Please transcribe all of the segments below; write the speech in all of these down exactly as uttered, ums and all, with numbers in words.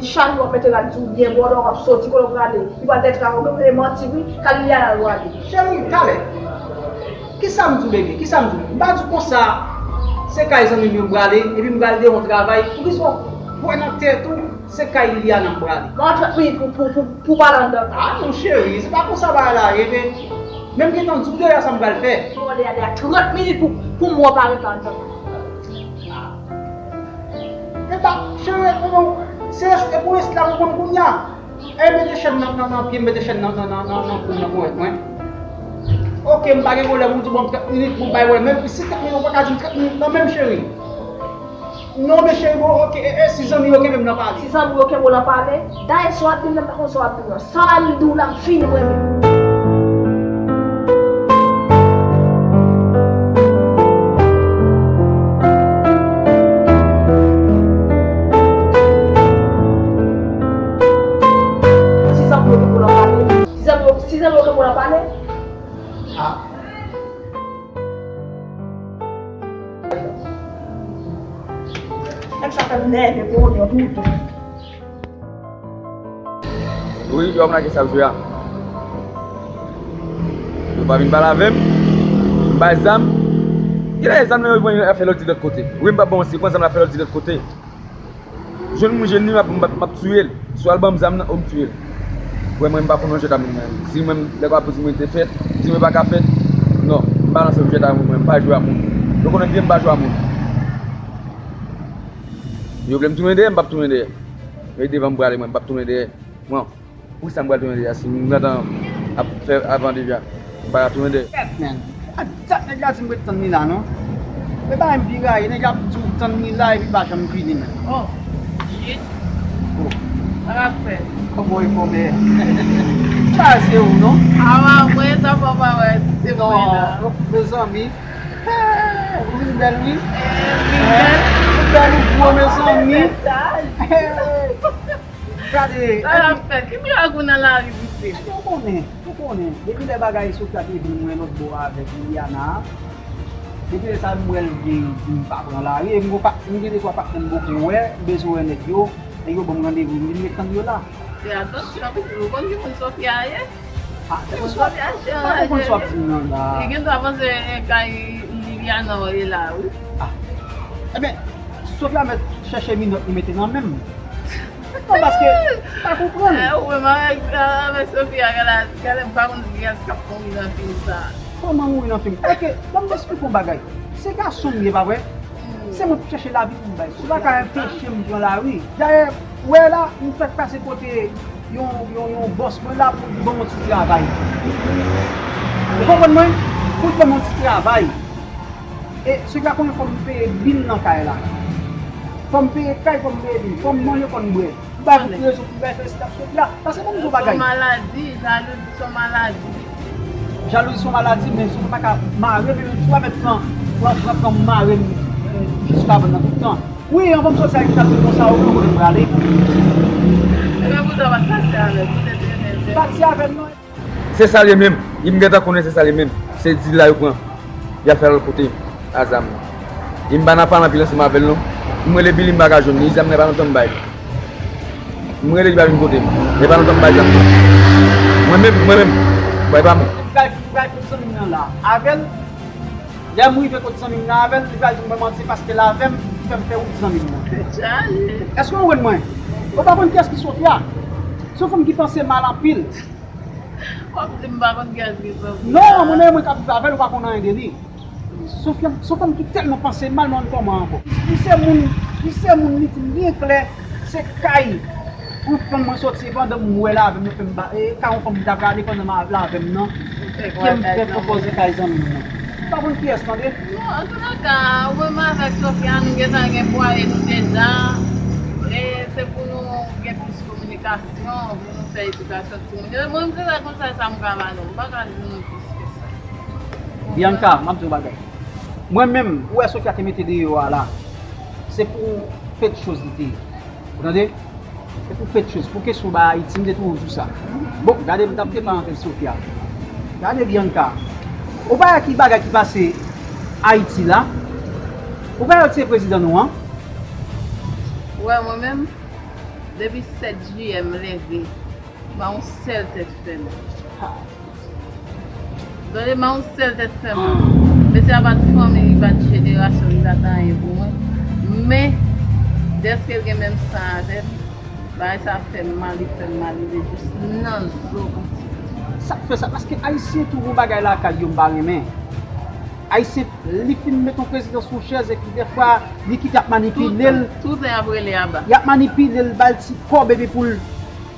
Chak jou w ap mete rad sou w byen bòlò, w ap soti kote w prale. Li pral dèyè travay, ou gen pou manti wi, ka Liliana l prale. Cheri, talè. Kisa m di w, bebe? Kisa m di w? M pa di w konsa, se kay zanmi m yo m prale, epi m pral deyò yon travay. Poukisa w wè nan tèt ou, se kay Liliana m prale? Ban m trant minit pou, pou, pou, pou pale anndan. Ah non, cheri, se pa konsa bagay la ye, bebe. Men m gentan di w deyò sa m pral fè. Bon, Liliana, trant minit pou, pou m wè w parèt la anndan. Eta, cheri, ou, se, e pou esklav ou konn kounye a. E mete chèn nan, nan, nan pye m, mete chèn nan, nan, nan, nan, nan kou m, nan ponyèt mwen. Oke, m pa gen pwoblèm, ou di bon, trant minit pou m bay pwoblèm. Men si trant minit, ou pa ka di m trant minit non, menm cheri. Non, men cheri, bon, oke, e, e, si zanmi yo kenbe m nan pale. Si zanmi yo kenbe w nan pale, dayè sa w ap di m nan, m pa konn sa w ap di m nan. Sa m di w la, m fini mwen menm. Si zanmi yo kenbe w nan pale, si zanmi yo, si zanmi yo kenbe w nan pale. Ah. Nèg sa fè m nève pou yon toutou. Wi, yo ap lage sa jwe a. Yo pa vin pale avè m. M bay zam. Kilè zam nan yo pran yo fè lòt di lòt kote. Wi, m pa bon si pran zam la fè lòt di lòt kote. Jwenn moun jwenn li, m ap, m ap, m ap touye l. Si w al ban m zam nan, o m touye l. Wè mwen, m pa konn nan jwèt a moun mwen. Si mwen, lè w ap di mwen te fèt, di mwen pa ka fèt. Non, m pa nan sa jwèt a moun mwen, m pa jwe a moun. Yo konnen byen m pa jwe a moun. Yo vle m tounen dèyè, m p ap tounen dèyè. Yo devan m prale mwen, m p ap tounen dèyè. Mwen, poukisa m pral tounen dèyè si m gentan ap fè avan deja? M pa ka tounen dèyè. Kèt, men. A dat nèg la di m ret tann li la, non. E bagay m pi rayi, nèg la di w tann li la epi pa janm vini, men. Oh, shit. Oh. Sa k ap fèt? Kòman w fè? Sa se ou, non? A, mwen, sa fò pa wè, se mwen la. Non, mezanmi. Ou vin bèl, wi. Ou bèl, ou gwo, mezanmi. Gade. Sa l ap fè? Ki mirak ou nan lari, pitit? Ou konnen, ou konnen. Depi lè bagay Sofia te vin mwen lòt bò avèk Liliana a, depi lè sa a m wè l vin, vin pa pran lari. E m gon pa, m gen de twa patnè m poko wè, m bezwen wè nèg yo. Nèg yo ban m randevou, m vin ret tann yo la. Fè atansyon, pitit, ou konn ki moun Sofia ye? Ah, se pou sa, pa konprann sa w ap di m nan la. Li gen dwa panse e kay Liliana w ye la, wi. Ah. Ebyen, Sofia mèt chèche minòt li mete nan men m. Non, paske, pa konprann. Eh, ou menm avèk, avèk Sofia, gade, gade, m pa konn kiyès k ap mouri nan fim sa. Kòman mouri nan fim? Oke, ban m esplike w yon bagay. Se gason m ye, pa vre? Se mwen pou chèche lavi pou m bay. Ou pa ka anpeche m pran lari. Dayè, ou wè la, m fèk pase kote yon, yon, yon bòs mwen la pou l ban m yon ti travay. Ou konprann mwen? Pou l ban m yon ti travay. E Sofia konnen fò m peye bil nan kay la. Fò m peye kay, fò m peye bil. Fò m manje, fò m bwè. M bay bout rezon pou m bay felisitasyon Sofia. Paske ban m di w yon bagay. Se yon maladi, jalouzi se yon maladi. Jalouzi se yon maladi, men Sofia pa ka mare m, menm si w a mèt pran, pran, pran, pran mare m jiskavan nan tout tan. Wi, anvan m soti a, li t ap di m konsa, ou konnen kote m prale. Epi poutan w pa t pati avè l, poutèt li renmen l. Pati avè l non. Se sa l ye menm. Li m gentan konnen se sa l ye menm. Se dil la yo pran. Y al fè l lòt kote a zam. Li m pa nan pale anpil ansanm avè l non. M rele Billy m pa ka jwenn li. Zam nan e pa lontan m bay li. M rele li pa vin kote m. E pa lontan m bay zam nan. Mwen menm, mwen menm. Bon, e pa mwen. Li pral, li pral kote zanmi m nan la. Avè l. Lè m rive kote zanmi m nan avè l, li pral di m mwen manti paske l avè m, ki fè m fè wout zanmi m nan. Èske w konprann mwen? Ou pa konn kiyès ki Sofia? Se yon fanm ki panse mal anpil. W ap di m pa konn kiyès ki Sofia. Non, mwen menm mwen k ap viv avè l, ou pa konn anyen de li. Se yon fanm, se yon fanm ki tèlman panse mal, mwen pa konn kòman ankò. Li se moun, li se moun, li di m byen klè, se kay yon fanm mwen soti pandan m wè l avè m, yo fè m ba, e kay yon fanm m ta prale pandan m a, l avè m nan, ke m fè pwopoze kay zanmi m nan. Ou pa konn kiyès, tande? Non, antoulèka, ou menm avèk Sofia, nou gentan gen pwaye nou deja, e se pou nou gen plis kominikasyon, pou nou fè edikasyon timoun yo. Mwen menm se sèl konsèy sa m ka ba nou. M pa ka di nou plis ke sa. Bianca, m ap di w yon bagay. Mwen menm, ou wè Sofia te mete deyò a la, se pou fè choz li te ye. Ou tande? Se pou fè choz. Pou kesyon ba Ayiti, m te toujou di w sa. Bon, gade, m t ap te parantèz Sofia. Gade Bianca. Ou pa wè ki bagay ki pase Ayiti la? Ou pa wè yo tiye prezidan nou an? Ou wè mwen menm? Depi sèt jiyè m leve, m pa yon sèl tèt fè m. Tande, m pa yon sèl tèt fè m. Mesye a pa t fanmi, li pa t jenerasyon, li pa t anyen pou mwen. Men, dèske l gen menm san avè m, bagay sa fè m mal, li fè m mal, li jis nan zo piti. Sa k fè sa? Paske Ayisyen tou gon bagay lakay yo m pa renmen. Ayisyen, li fin met yon prezidan sou chèz epi dèfwa, li kite y ap manipile l. Toutan, toutan y ap rele aba. Y ap manipile l, ba l ti kòb epi pou l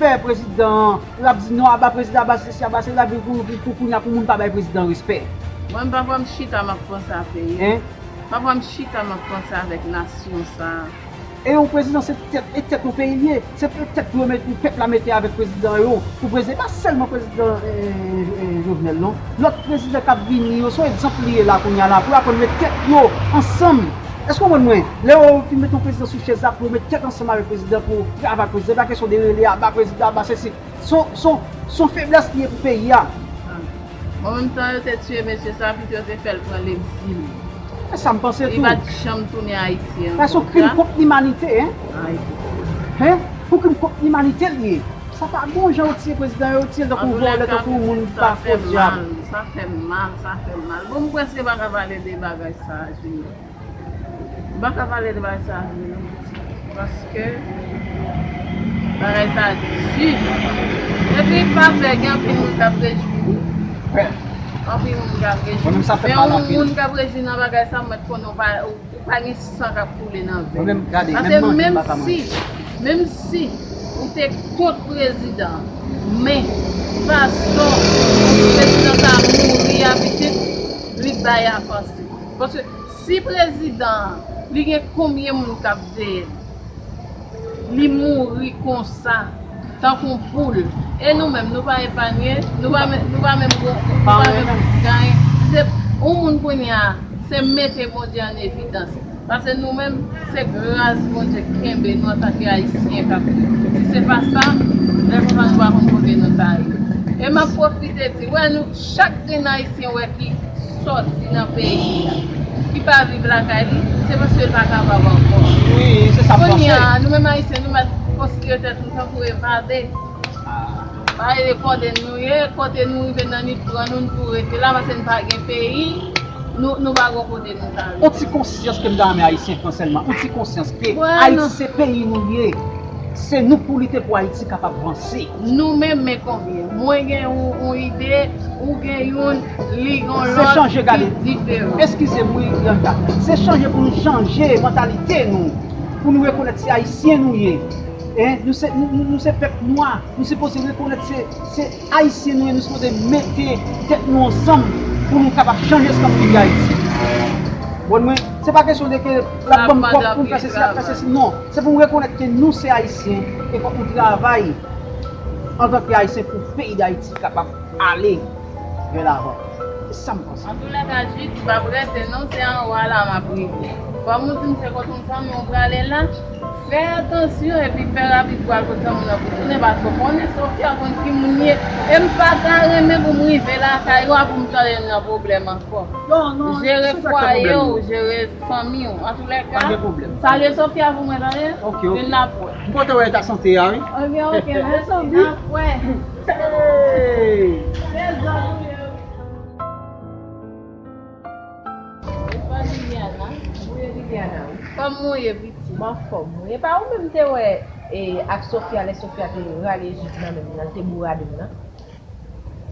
fè prezidan an. L ap di non, aba prezidan, aba sesi, aba sela, epi pou, pou, pou kounye a pou moun pa bay prezidan respè. Mwen, m pafwa m chita, m ap panse a peyi. Hein? Pafwa m chita, m ap panse avèk nasyon sa a. E yon prezidan se tèt, e tèt yon peyi l ye. Se tèt pou yo met, pou pèp la mete avèk prezidan yo. Pou prezidan, e pa sèlman prezidan, e, e, Jovenel non. Lòt prezidan k ap vini yo, se yon egzanp li ye la kounye a la, pou yo aprann met tèt yo ansanm. Èske w konprann mwen? Lè yo fin met yon prezidan sou chèz la, pou yo met tèt ansanm avèk prezidan, pou yo travay ak prezidan. E pa kesyon de rele aba prezidan, aba sesi. Se yon, se yon, se yon feblès li ye pou peyi a. Bon, menm tan yo te tiye mesye sa, pito yo te fè l pran legzil. E sa m panse tou. Li pa t janm tounen Ayiti ankò. Sa se yon krim kont limanite, hein? Hein? Yon krim kont limanite li ye. Sa pa bon jan yo tiye prezidan yo, yo tiye l tankou yon vòlè, tankou yon moun ki pa fè dyab. Sa fè m mal, sa fè m mal. Bon, m prèske pa ka pale de bagay sa a, Junior. M pa ka pale de bagay sa a vre non. Paske bagay sa a di. Epi pa vre, gen anpil moun k ap rejwi wi. Anpil moun k ap rejwi. Men yon moun k ap rejwi nan bagay sa a, mwen konnen ou pa, ou, ou pa gen san k ap koule nan venn. Paske menm si, menm si ou te kont prezidan, men fason prezidan sa a mouri a pitit, li bay avanse. Paske si prezidan an, li gen konbyen moun k ap veye l? Li mouri konsa, tankou yon poul. E nou menm, nou pa epanye, nou pa menm, nou pa menm gon, nou pa menm ganyen. Si se yon moun kounye a, se mete Bondye an evidans. Paske nou menm, se gras Bondye k kenbe nou antanke Ayisyen k ap viv. Si se pa sa, lè konsa nou pa konn kote nou ta ye. E m ap pwofite di, wè nou, chak grenn Ayisyen wè ki sòti nan peyi a, ki pa viv lakay li, se paske l pa kapab ankò. Wi, se sa m panse. Kounye a, nou menm Ayisyen, nou mèt konsidere tèt nou tankou evade. Evade kote nou ye, kote nou rive nan nit pran nou, nou tou rete la, paske nou pa gen peyi, nou, nou pa gen kote nou ta rete. Yon ti konsyans ke m ta renmen Ayisyen pran sèlman, yon ti konsyans ke Ayiti se peyi nou ye. Se nou k pou lite pou Ayiti kapab vanse. Nou menm, men konbyen? Mwen gen yon, yon ide, ou gen youn, li gen yon lòt ki diferan. Eskize m wi, Bianca. Se chanje pou nou chanje mantalite nou. Pou nou rekonèt se Ayisyen nou ye. Hein? Nou se, nou, nou, nou se pèp nwa. Nou sipoze rekonèt se, se Ayisyen nou ye, nou sipoze mete tèt nou ansanm pou nou kapab chanje eskanp peyi Ayiti. Bon, mwen, se pa kesyon de ke l ap ban m kòb pou m fè sesi, l ap fè sesi, non. Se pou m rekonèt ke nou se Ayisyen e fòk nou travay antanke Ayisyen pou peyi Dayiti kapab ale vè lavan. Se sa m panse. Antoulèka, Jit, m p ap rete non, se anwo a la m ap rive. Kòm ou di m se kote yon fanmi w prale la, fè atansyon epi fè rapid pou al kot fanmi w nan pou tounen, paske w konnen Sofia konn ki moun li ye. E m pa ta renmen pou m rive lakay ou a pou m tande l nan pwoblèm ankò. Jere fwaye w, jere fanmi w. Antoulèka, salye Sofia pou mwen, tande? Vin n ap wè. M kontan wè eta sante a, wi. Ok, ok, mèsi, n ap wè. Hey! Epa Liliana. Wi, Liliana, wi. Kòman w ye, piti? M anfòm, wi. Epa ou menm te wè, e, ak Sofia, lè Sofia te rale Jit nan men m nan, l te bourade m nan?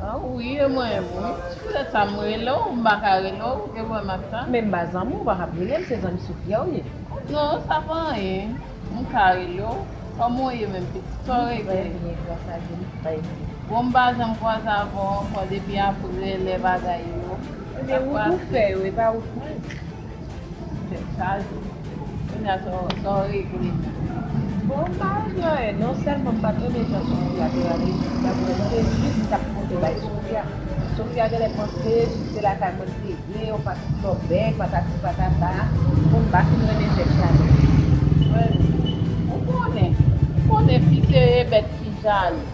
A, wi, e mwen, wi. Se poutèt sa m rele w, m pa ka rele w, ou te wè m ak sa. Men m pa zanmi w, ou pa ka ap rele m, se zanmi Sofia ou ye. Non, sa pa anyen. M ka rele w. Kòman w ye menm, pitit? Sa w regle? Trè byen, gras a Dye, m trè byen. Bon, m pa janm kwaze avè w ankò depi apre lè bagay yo. Ebyen, wout ou fè yo, e pa wout mwen. Tèt chaje. Kounye a, sa w, sa w regle? Bon, m pa regle anyen, non, sèlman m pa t renmen jan Sofia te rale Jit la, pou se Jit k ap monte bay Sofia. Sofia genlè panse Jit se lakay mwen l te ye, yon pati flòbèk, patati patata. Bon, m pa fin renmen tèt chaje. Mwen, ou konnen, ou konnen fi se bèt ki jalou.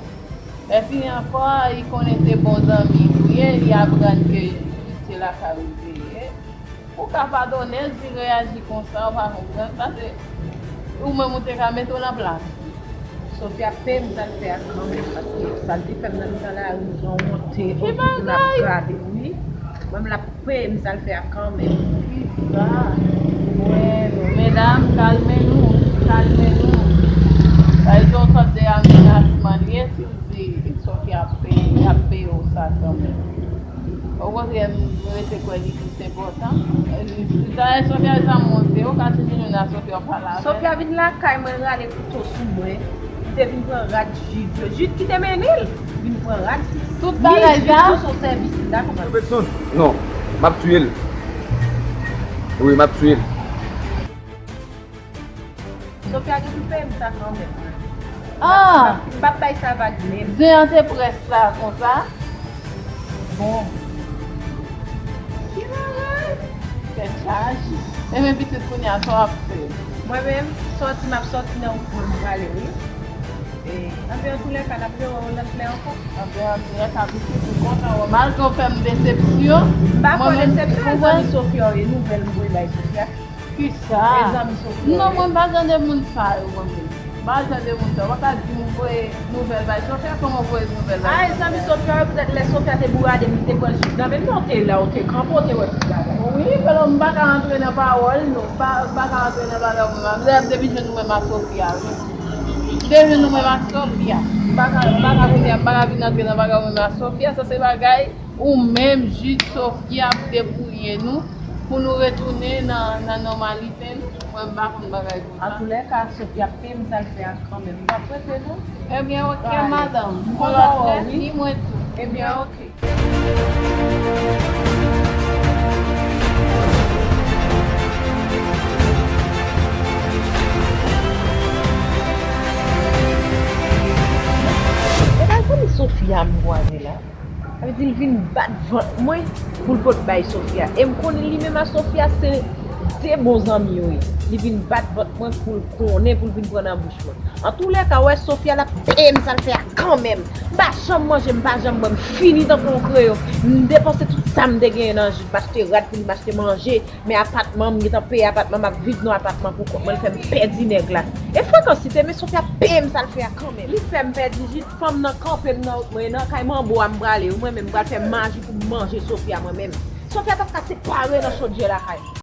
Epi ankò, li konnen se bon zanmi w ye, li aprann ke Jit se lakay ou l te ye. Ou ka padone l si l reyaji konsa, ou pa konprann, paske ou menm ou te ka mete w nan plas li. Sofia ap peye m sa l fè a kanmenm, paske sa l te fè m nan mitan lari, m pran wonte, ki bagay? Wi. Mwen, m l ap peye m sa l fè a kanmenm. Kisa? Mwen, medam, kalme nou, kalme nou. Sa se yon sòt de amenasman l ye, si w di Sofia ap peye, ap peye w sa kanmenm. Okontrè, m rete kwè li plis enpòtan. Dayè, Sofia, sa monte, ou ka sou jenou nan Sofia, w pale avè l. Sofia vin lakay mwen, rale kouto sou mwen. Li te vin pran rad Jid yo. Jid ki te mennen l vin pran rad. Tout bagay sa? Jid tou sou sèvis li la, kòman? Robertson, non, m ap tiye l. Wi, m ap tiye l. Sofia gen pou peye m sa kanmenm. Ah! M p ap bay sa vag menm. Zen an te près la konsa. Bon. Ki bagay? Tèt chaje. Enben pitit, kounye a sa w ap fè? Mwen menm, sòti m ap sòti nan wout mwen, m prale, wi. E, anben, antoulèka, n ap rewè w lòt lè ankò. Anben, antoulèka, pitit, m kontan wè w. Malgre w fè m desepsyon, m pa fè w desepsyon, e zanmi Sofia w ye, nouvèl m voye bay Sofia. Kisa? E zanmi Sofia w ye. Non, mwen m pa jan de moun sa yo, mwen menm. M pa jan de moun sa yo. Ou pa ka di m voye nouvèl bay Sofia, kòman w voye nouvèl bay Sofia? A, e zanmi Sofia w ye, poutèt lè Sofia te bourade m, li te pran Jid nan men m, non, w te la, w te kanpe, w te wè tout bagay. Wi, men m pa ka rantre nan pawòl nou, m pa, m pa ka rantre nan bagay mwen. M te ap depi jwenn ou menm ak Sofia, wi. M te jwenn ou menm ak Sofia. M pa ka, m pa ka kounye a, m pa ka vin antre nan bagay mwen menm ak Sofia, sa se bagay ou menm, Jid, Sofia, ap debouye nou pou nou retounen nan, nan nòmalite n. Mwen, m pa konn bagay konsa. Antoulèka, Sofia ap peye m sa l fè a kanmenm. M p ap rete, non. Ebyen, oke, madanm. M kontan wè w, wi. Ni mwen tou. Ebyen, oke. E pa zanmi Sofia m kwaze la. Sa vle di l vin bat vant mwen pou l pot bay Sofia. E m konnen li menm ak Sofia se de bon zanmi yo ye. Li vin bat vant mwen pou l konnen, pou l vin pran nan bouch mwen. Antoulèka, w wè Sofia l ap peye m sa l fè a kanmenm. M pa janm manje, m pa janm bwè, m fini tankou yon kreyon. M depanse tout sa m te genyen nan Jid, m achte rad pou li, m achte manje. Men apatman, m gentan peye apatman, m ap viv nan apatman pou kont mwen, l fè m pèdi nèg la. E frekansite, men Sofia peye m sa l fè a kanmenm. Li fè m pèdi Jid, fanm nan kanpe m nan wout mwen, nan kay manbo a m prale, wi, mwen menm m pral fè maji pou m manje Sofia mwen menm. Sofia p ap ka separe nan chodyè lakay.